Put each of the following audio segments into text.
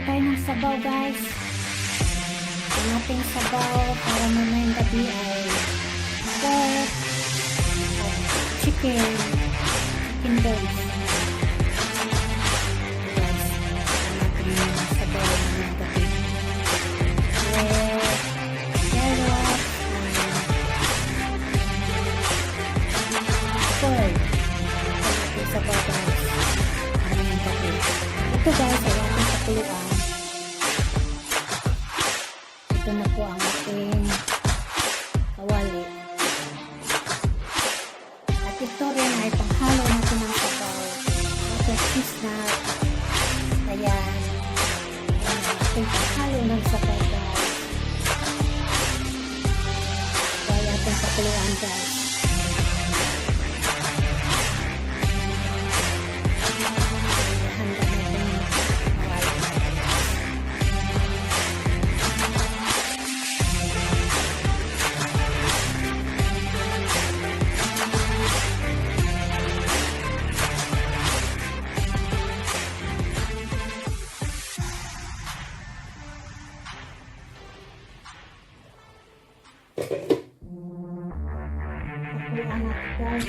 Tayo ng sabaw, guys. Ang ating sabaw para mamayang gabi ay pork at chicken, chicken bones. Ito, guys, ang ating sabaw mamayang gabi. With carrots and corn. Ito ang ating sabaw, guys, mamayang gabi. Ito, guys, ay ating pakuluan. Ito na po ang ating kawali. At ito rin ay panghalo natin ng sabaw. Water chestnut. Ayan. Ayan ang ating panghalo ng sabaw, guys. Ito ay ating pakuluan, guys. Handa na itong kawali natin, guys. Pakuluan natin, guys. Ating chicken na pork.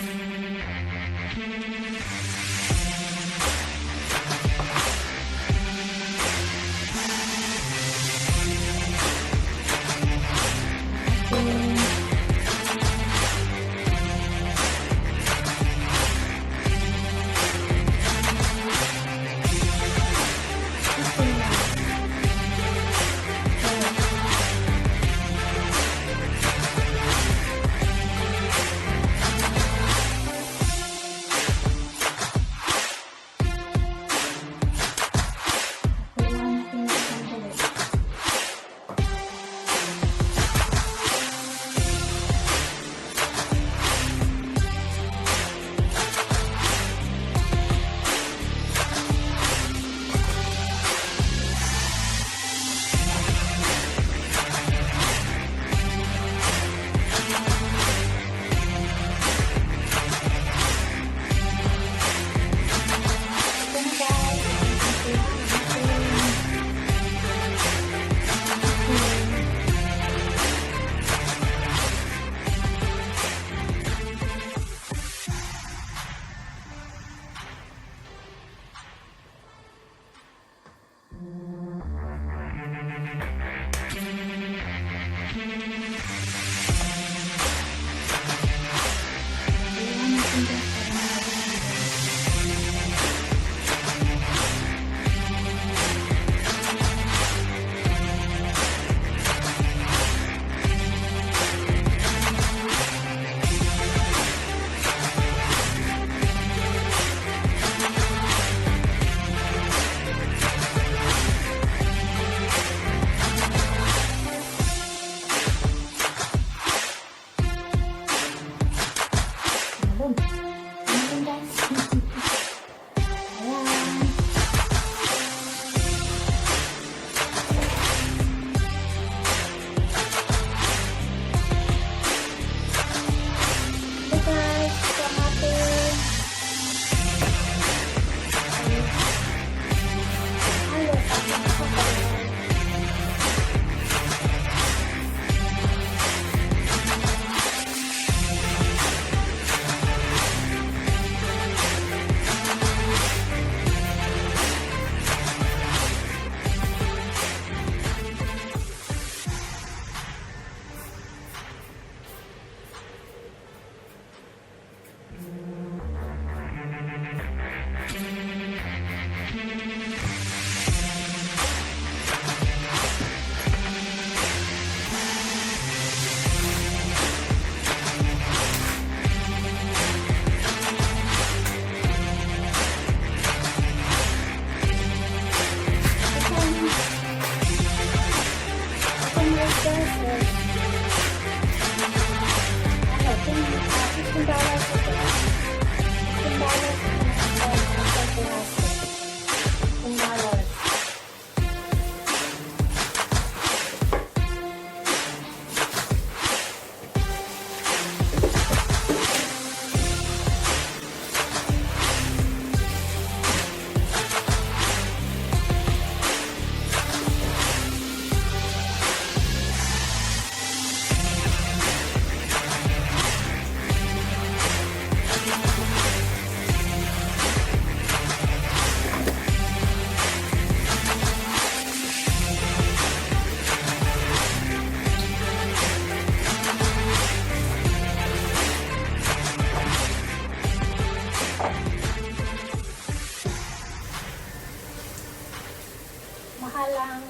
Mahal ang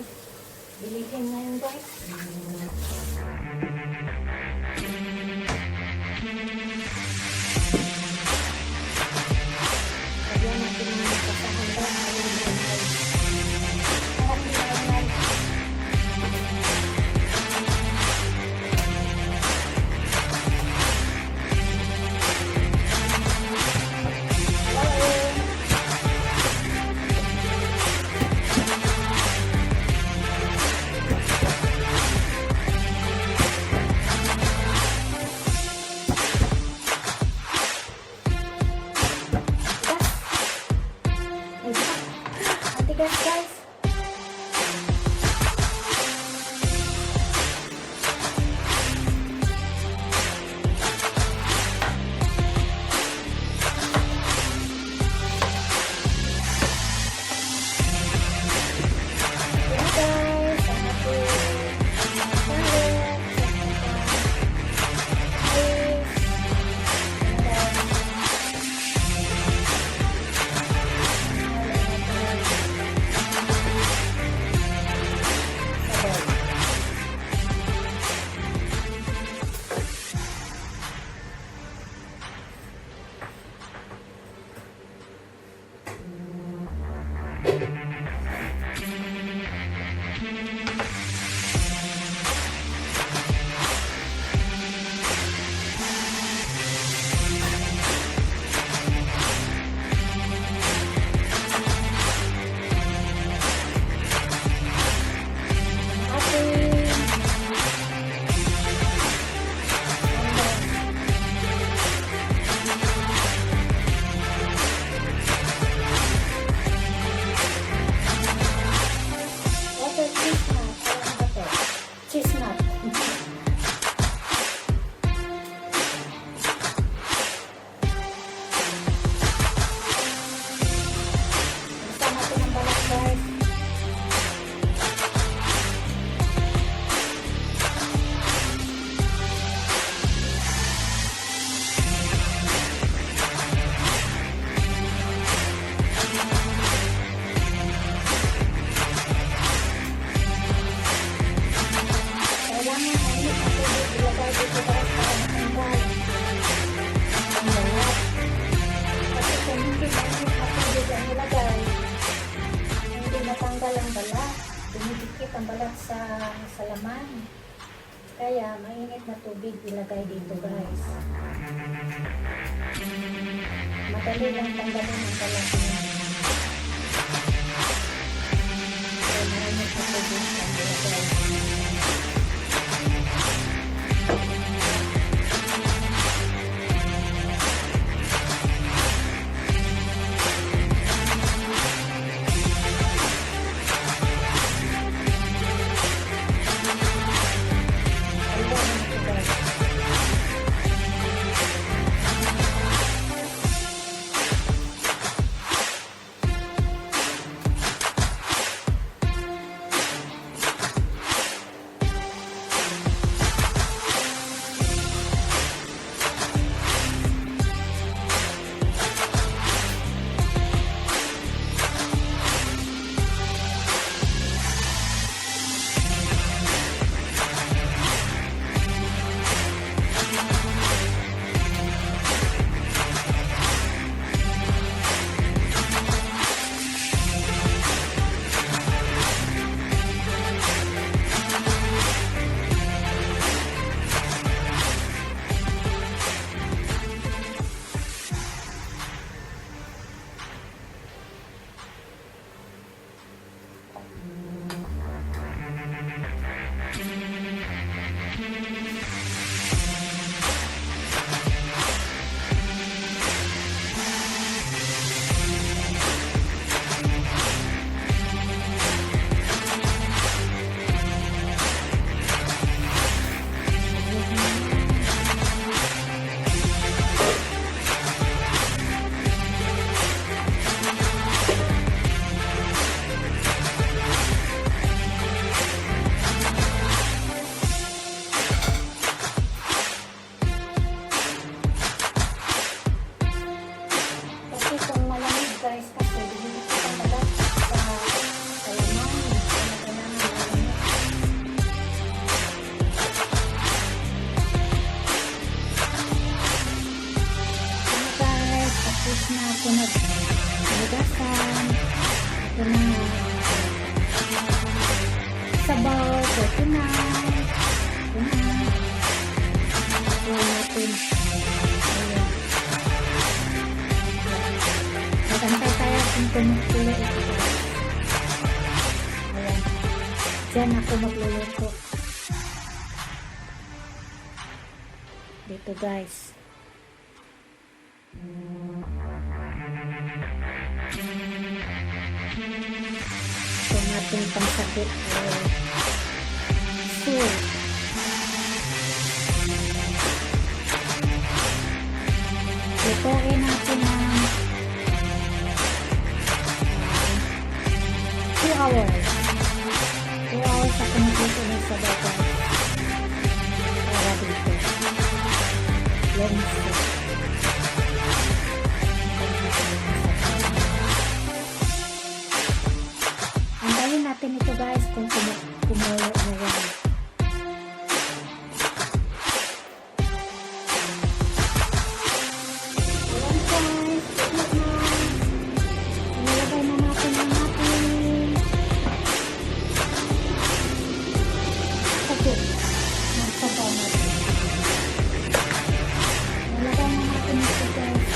bilihin ngayon, guys. Lagyan natin ng pasahan guys. Parang hindi na. Hello. Tigas. Ay, ang tigas, guys. Ayan, guys, ang ating carrot, saka mais. Ayan, guys. Halo natin sabaw. Ating Ayan, guys. Water chestnut. Ano ba to? Chestnut. Basta natin ang balat, guys. Kailangan mainit na tubig ilagay dito, guys, para matanggal ang balat. Kasi kung hindi mainit na tubig ang ilagay, hindi matanggal ang balat. Dumidikit ang balat sa laman. Kaya mainit na tubig ilagay dito, guys. Madali lang tanggalin ang balat niya. Kaya mainit na tubig ang ilagay. Ayun ito, guys. Ito na sabaw for tonight. Ito na. Ito natin. Ayan. Magantay tayo kung kumukulo ito, guys. Ayan. Diyan ako magluluto. Dito, guys. Ito ang ating pangsakit or soup. Lutuin natin ng 2 hours. 2 hours ako magluto ng sabaw, guys. Para dito. Long soup. Antayin natin ito, guys, kung kumulo na yan. Ayan, guys, tignan na. Nilagay na natin ang ating sagot ng sabaw natin. Nilagay na natin ito, guys.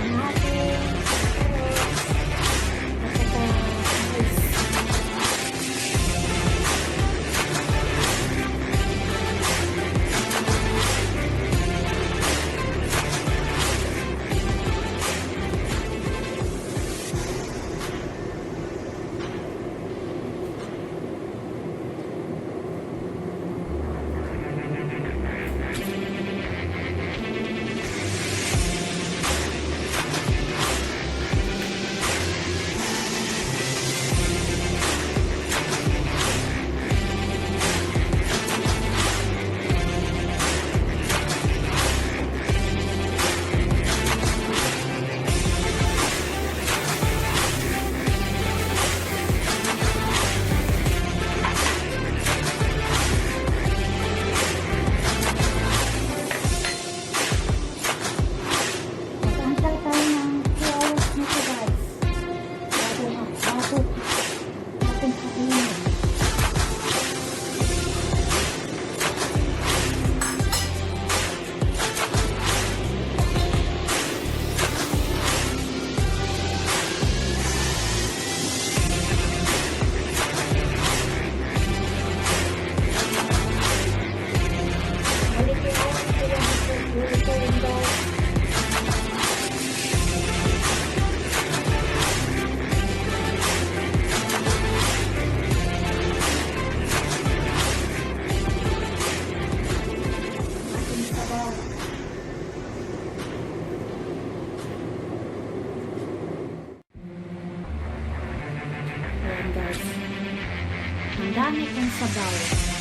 Ang ating carrots at saka mais. Mag-antay tayo ng 2 hours nito, guys. Bago natin kainin. Balik 2 hours ko yan ito. Lulutuin, guys. Ating sabaw. Ayan, guys. Ang dami kong sabaw.